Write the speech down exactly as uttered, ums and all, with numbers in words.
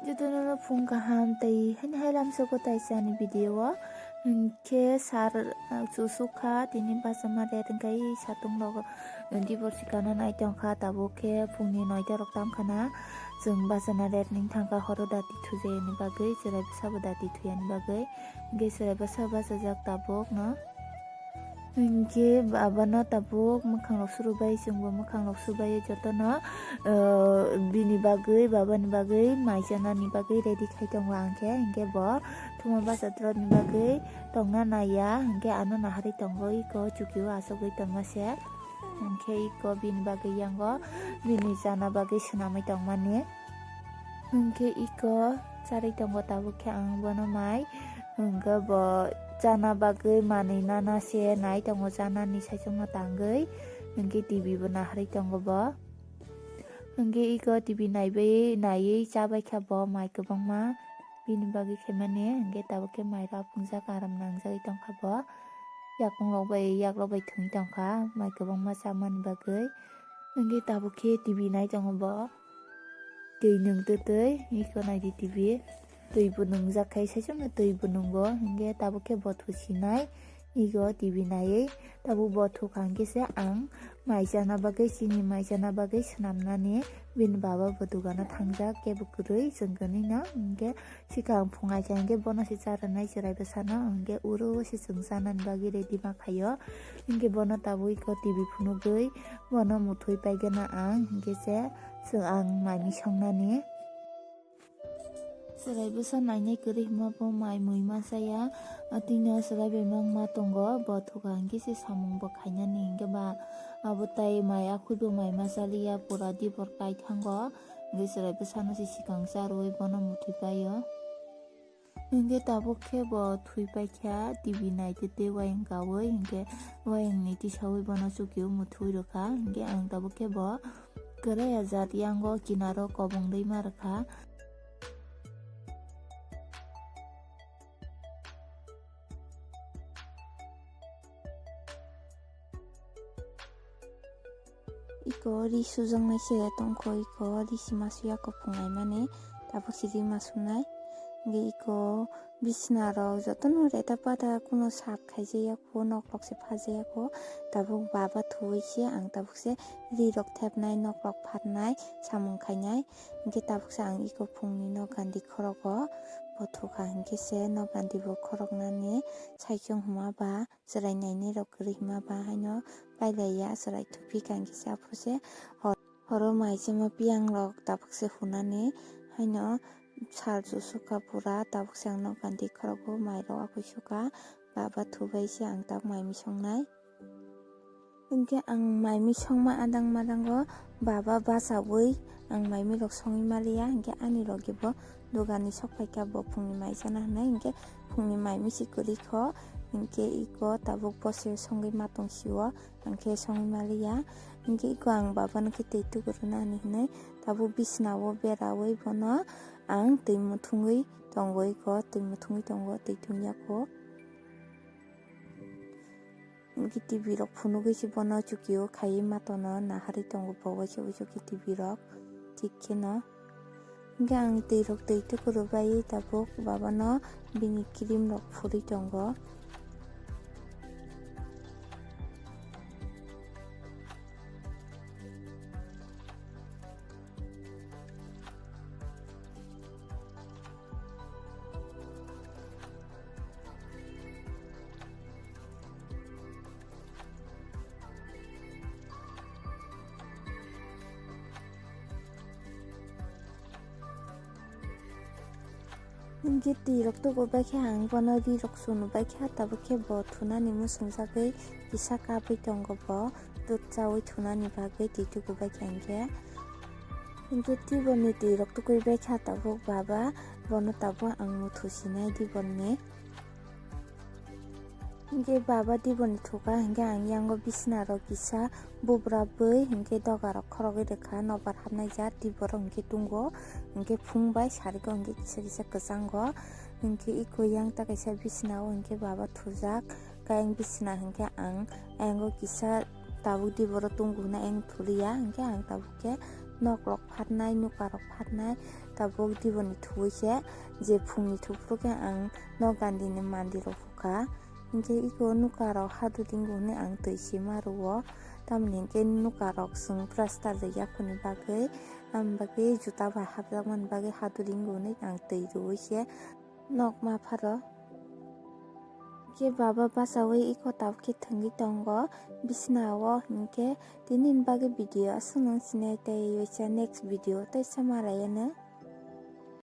Jotono phung kaham tei haini hai lamsoko taisa ni video o. Hinkhe sar, uh, chusuk kha, tini bachama ret wngkha, ei satung rogo, uh, dibor sikana nai tongkha, tabuk khe phungni noita rok tam khana. Chwng bachana ret ning thangkha horo dati thujayani bagwi, chwrai bwsabo dati thuyani bagwi. Hinkhe chwrai bwsa bachajak tabuk no. Hinkhe baba no tabuk mwkhang rok surubai, chwngbo mwkhang rok subai jotono, ah, bini bagwi, baba ni bagwi mai chana ni bagwi ready khai tongo ang khe. Hinkhe bo thuma bachatra ni bagwi tongna naiya, hinkhe ano naharwi tongo, iko chukio achugwi tongma se. Hinkhe iko bini bagwi yango bini chana bagwi swnamwi tongmani. Hinkhe iko charwi tongo tabuk khe ang bono mai. Hinkhe bo chana bagwi manwi nana se nai tongo, chanani saichungno tangwi. Hinkhe T V bo naharwi tongo bo. Hinkhe iko T V naiwi, naiwi chabai kha bo mai kwbangma. Bini bagwi khaimani hinkhe tabuk khe mai rok aphungjak, aram nangjagwi tongkha bo. Yakung rok bai, yak rok bai thwngwi tongkha mai kwbangma chamani bagwi. Hinkhe tabuk khe T V nai tongo bo. Twi nwng twtwi, iko naidi T V. Twi bo nwngjak khai, saichungno twi bo nwngo. Hinkhe tabuk khe bo thusinai, iko T V naiwi. Tabuk bo thukha hinkhe se ang mai chana bagwi, chini mai chana bagwi swnamnani bini baba bo dogano thangjak, kebo kwrwi chwng kwnwi no. Hinkhe sikang phung ai kha hinkhe bono se cha rwnai chwrai bwsano, hinkhe uro se chwng chanani bagwi ready ma khaio. Hinkhe bono tabuk iko T V phunugwi bono muthwi paigwna ang, hinkhe se chwng ang mai mui songnani. Chwrai bwsa nainai kwrwi hwnba bo mai mui ma chaya, atwino chwrai bai ma wngma tongo, bo thukha hinkhe se samung bo khainani hinkhe ba abo tai mai akhwi bo mai ma chaliya, pura dibor kai thango, hinkhe chwrai bwsano se sikang cha rwui bono muthwi paio. Hinkhe tabuk khe bo thwi paikha, T V naitwi twi wayang kaui, hinkhe wayangni tisaui bono chukio muthwi rwkha. Hinkhe ang tabuk khe bo kwrwi ajat yango kinaro kobongdwi ma rwkha. Iko ri sujaknai se tongkho, iko ri sima suya kuphung laimani, tabuk se ri ma sunai. Hinkhe iko bisna rok jotono reta pata kuno sap khaijaya kho, noklok se phajaya kho, tabuk baba thuwi se ang tabuk se ri rok thepnai, noklok phatnai, samung khainai. Hinkhe tabuk se ang iko phungni nok gandi khorogo bo thukha, hinkhe se nok gandi bo khoroknani saichung hwnma ba chwrai nainai rok kwrwi hwnma ba haino pailaiya, chwrai thuphi kangkhe se aphuru se hor-, horo mai chama piyang rok tabuk se hunani haino sal chusukha pura, tabuk se ang nok gandi khorogo mai rok akhoi sukha, baba thubai se ang tabuk mai misongnai. Hinkhe ang mai misongma adang madango baba bachaui ang mai mi rok songwi maliya, hinkhe ani logi bo dogani sok phaikha, bo phungni mai chana hinwi, hinkhe phungni mai misi kwrwi kho, hinkhe iko tabuk bose songwi ma tong sio, ang khe songwi maliya. Hinkhe iko ang babano khe twi tukuruna ani hinwi tabuk bisnao beraui bono ang twi muthungwi tongo, iko twi muthungwi tongo, twi tungya kho. Hinkhe T V rok phunugwi se bono chukio khaiwi matono naharwi tongo bo waisa waisa khe T V rok. Thik kheno hinkhe ang twi rok twi tukurubaiwi tabuk babano bini cream rok phurwi tongo. Hinkhe twi rok tuku bai khe ang bono ri rok sunu bai kha, tabuk khe bo thunani muchungjagwi kisa kabwi tongo bo, dud chaui thunani bagwi twi tuku bai kha hinkhe. Hinkhe tiboni twi rok tukui bai kha tabuk baba, bono tabuk ang muthu sinai diborni. Hinkhe baba diboni thuka, hinkhe ang yango bisna rok kisa bubra bwi, hinkhe doga rok khorogwi rwkha, nobar hapnai ja, diborok hinkhe tungo, hinkhe phung bai sariko hinkhe kisa kisa kwchango, hinkhe iko yang ta kaisa bisna o hinkhe baba thujak, khe ayang bisna hinkhe ang ayango kisa tabuk diboro tungo hwnwi ayang thuliya, hinkhe ang tabuk khe nok rok pharnai, nuka rok pharnai, tabuk diboni thubui khe je phungni thuphuru khe ang nok gandini mandi rok hukha. Hinkhe iko nuka rok hadu ringo hwnwi ang twi sima rwo. Tamoni hinkhe nuka rok chwng plaster rwya phoni bagwi, am bagwi juta bai hapjakmani bagwi hadu ringo hwnwi ang twi rwui khe nok ma pharo. Hinkhe baba bachaui iko tabuk khe thwngwi tongo bisnao. Hinkhe tinini bagwi video aswk nung sinai tei waisa next video tei sama rayano.